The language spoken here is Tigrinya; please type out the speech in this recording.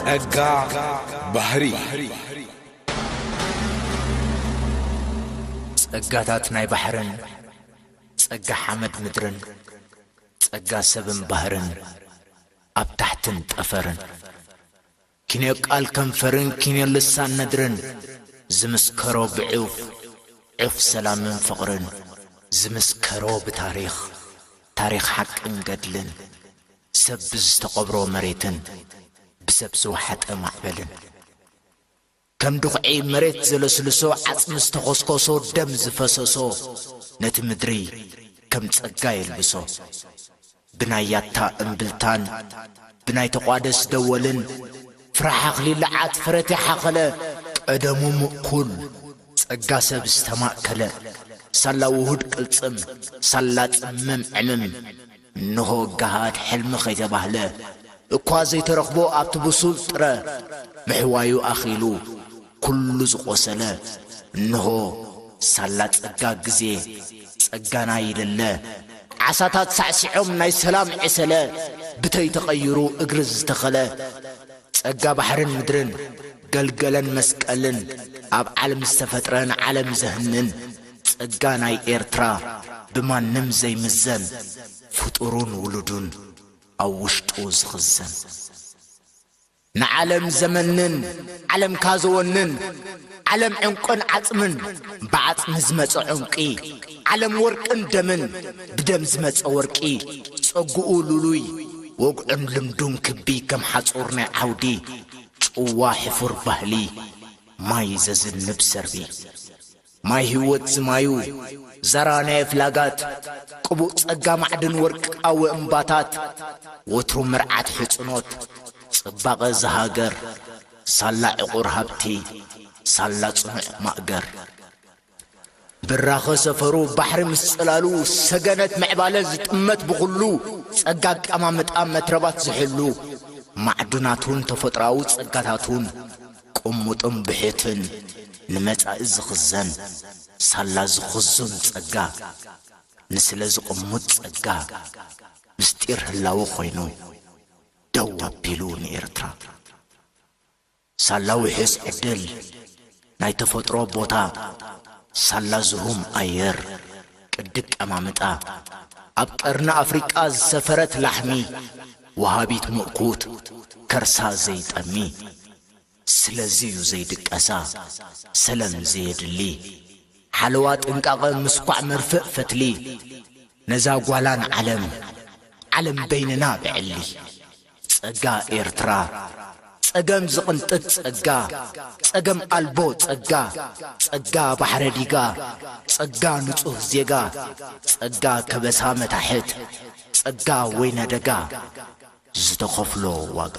ጸጋ ባህሪ። ጸጋታት ናይ ባሕርን፣ ጸጋ ሓመድ ምድርን፣ ጸጋ ሰብን ባህርን፣ ኣብ ታሕትን ጠፈርን። ኪንዮ ቃል ከንፈርን ኪንዮ ልሳን ነድርን፣ ዝምስከሮ ብዑፍ፣ ዑፍ ሰላምን ፍቕርን፣ ዝምስከሮ ብታሪኽ፣ ታሪኽ ሓቅን ገድልን፣ ሰብ ብዝተቐብሮ መሬትን፣ ብሰብ ዝወሓጠ ማዕበልን። ከም ድኹዒ መሬት ዘለስልሶ፣ ዓጽሚ ዝተኾስኮሶ፣ ደም ዝፈሰሶ፣ ነቲ ምድሪ ከም ጸጋ የልብሶ። ብናይ ያታ እምብልታን፣ ብናይ ተቋደስ ደወልን፣ ፍራሕ ኣኽሊል ለዓት ፍረት የሓኸለ፣ ቀደሙ ምእኩል፣ ጸጋ ሰብ ዝተማእከለ፣ ሳላ ውሁድ ቅልጽም፣ ሳላ ጽምም ዕምም፣ እንሆ ገሃድ ሕልሚ ከይተባህለ፣ እኳ ዘይተረኽቦ ኣብቲ ብሱል ጥረ፣ ምሕዋዩ ኣኺሉ፣ ኩሉ ዝቖሰለ፣ እንሆ ሳላ ጸጋ ግዜ፣ ጸጋና ይደለ፣ ዓሳታት ሳዕሲዖም ናይ ሰላም ዕሰለ፣ ብተይ ተቐይሩ እግሪ ዝተኸለ፣ ጸጋ ባሕርን ምድርን፣ ገልገለን መስቀልን፣ ኣብ ዓለም ዝተፈጥረ ንዓለም ዘህንን፣ ጸጋ ናይ ኤርትራ፣ ብማንም ዘይምዘን፣ ፍጡሩን ውሉዱን፣ ኣብ ውሽጡ ዝኽዘን። ንዓለም ዘመንን ዓለም ካዘወንን፣ ዓለም ዕንቁን ዓጽምን፣ ብዓጽሚ ዝመጸ ዕንቂ፣ ዓለም ወርቅን ደምን፣ ብደም ዝመጸ ወርቂ፣ ጸጉኡ ሉሉይ፣ ወግዑን ልምዱን ክቢ ከም ሓጹር ናይ ዓውዲ፣ ጭዋ ሕፉር ባህሊ፣ ማይ ዘዝንብ ሰርቢ። ማይ ህይወት ዝማዩ፣ ዘራ ናይ ኣፍላጋት፣ ቅቡእ ጸጋ ማዕድን ወርቃዊ እምባታት፣ ወትሩ ምርዓት ሕጽኖት፣ ጽባቐ ዝሃገር፣ ሳላ ዕቑር ሃብቲ፣ ሳላ ጽኑዕ ማእገር። ብራኸ ሰፈሩ ባሕሪ ምስ ጽላሉ፣ ሰገነት ምዕባለ ዝጥመት ብኹሉ፣ ጸጋ ኣቀማምጣ መትረባት ዝሕሉ፣ ማዕዱናቱን ተፈጥሮኣዊ ጸጋታቱን፣ ቅሙጥን ብሕትን ንመጻኢ ዝኽዘን፣ ሳላ ዝኽዙን ጸጋ፣ ንስለ ዝቕሙጥ ጸጋ፣ ምስጢር ህላወ ኮይኑ፣ ደው ኣቢሉ ንኤርትራ። ሳላ ውሑስ ዕድል፣ ናይ ተፈጥሮ ቦታ፣ ሳላ ዝሁም ኣየር፣ ቅዲ ኣቀማምጣ፣ ኣብ ቀርኒ ኣፍሪቃ ዝሰፈረት ላሕሚ፣ ወሃቢት ምእኩት፣ ከርሳ ዘይጠሚ። ስለዚ እዩ ዘይድቀሳ፣ ሰለም ዘየድሊ። ሓለዋ ጥንቃቐ ምስኳዕ መርፍእ ፈትሊ። ነዛ ጓላ ንዓለም፣ ዓለም በይንና ብዕሊ። ጸጋ ኤርትራ፣ ጸገም ዝቕንጥጥ ጸጋ፣ ጸገም ኣልቦ ጸጋ፣ ጸጋ ባሕረ ዲጋ፣ ጸጋ ንጹህ ዜጋ፣ ጸጋ ከበሳ መታሕት፣ ጸጋ ወይነ ደጋ፣ ዝተኸፍሎ ዋጋ።